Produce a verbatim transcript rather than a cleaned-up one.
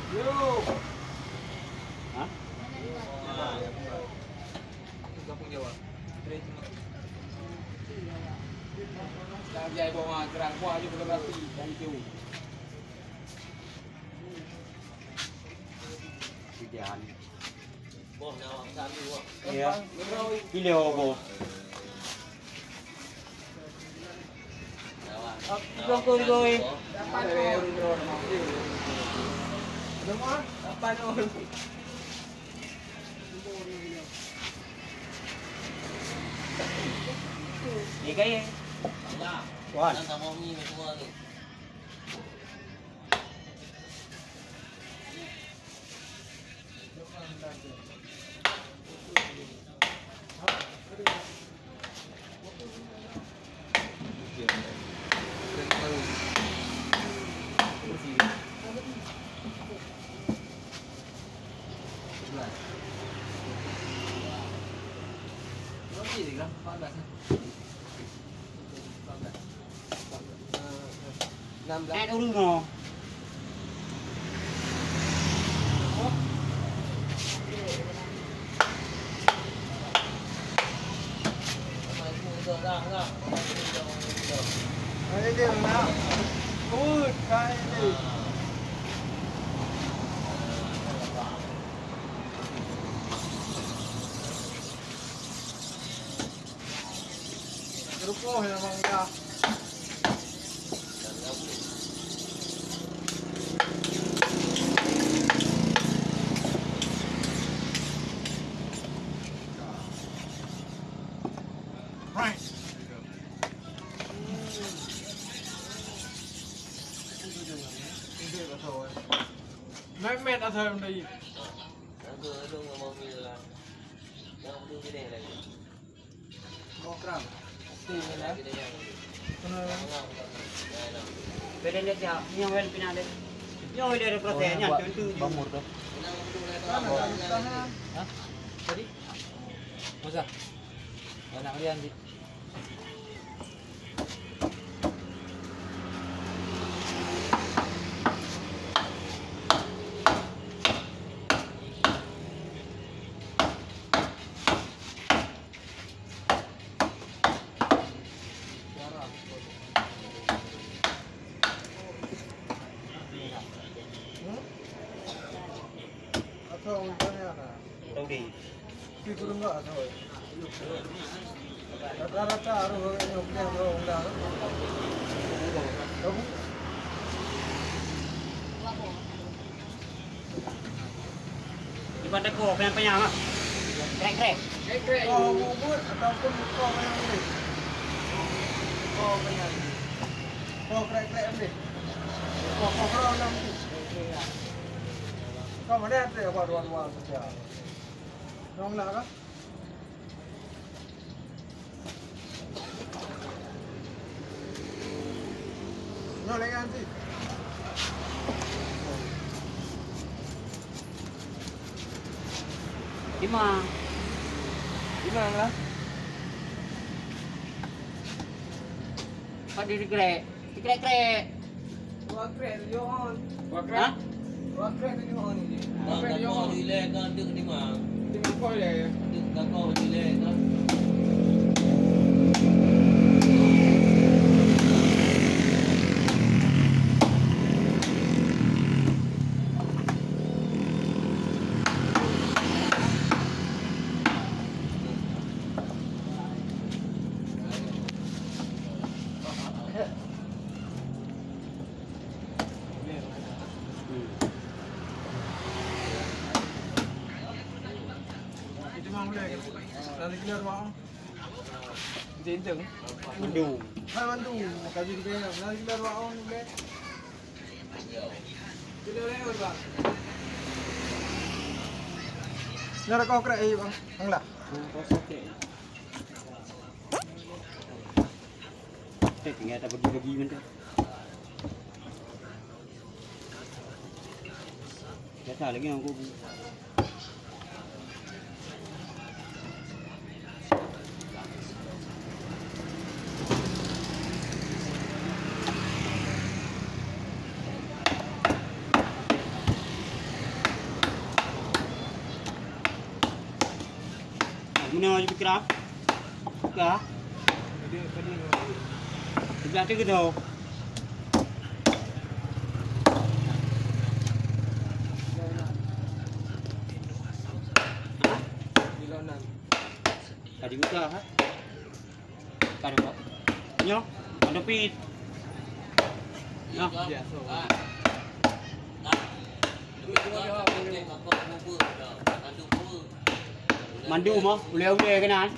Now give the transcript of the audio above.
Hah? Jangan. Iya. Pilih apa? Tiga ya. Wan. Enam belas. Eh, ureueng nyoe. Hai, dia nak. Ut, hai, dia. Rukoh ya, Bang, ya. Mehmet asal dari. Beda dia siap. Nyoe kan pinah dia. Nyoe dia ada perasaan nyan, tentu je. Hah? Tadi? Masa? Anak dia, Andi. Rata-rata harus orang yang punya orang dah. Ibarat ko panyang-panyang ah. Krek-krek. Krek-krek. Oh, bubur ataupun ko panyang ni. Ko panyang. Ko krek-krek ni. Ko ko ko ni. Ko mana ada apa dua-dua saja. Dong nak kah? Nyoe lagèe nyan cit. Lima. Lima lah. Empat di krek. Krek-krek. Dua krek tujuh on. Dua krek? Hah? Dua krek tujuh on ni. Dua krek tujuh on. Ilèe kan deuk lima. Deuk kau ilèe. Deuk kau ilèe kan. Mandum. Nyoe reukoh krek, eh, Bang. Bang lah. Reukoh krek. Eh, tinggai tabagi-bagi mantong. Biasa lagi ngon kubu. Meunoe jipikra. Ka. Sebelah tu gitu. Tadi buka, ha? Tadi buka. Nyo, ada pit. Nyo. Mandu mah, ulèe-ulèe keunan.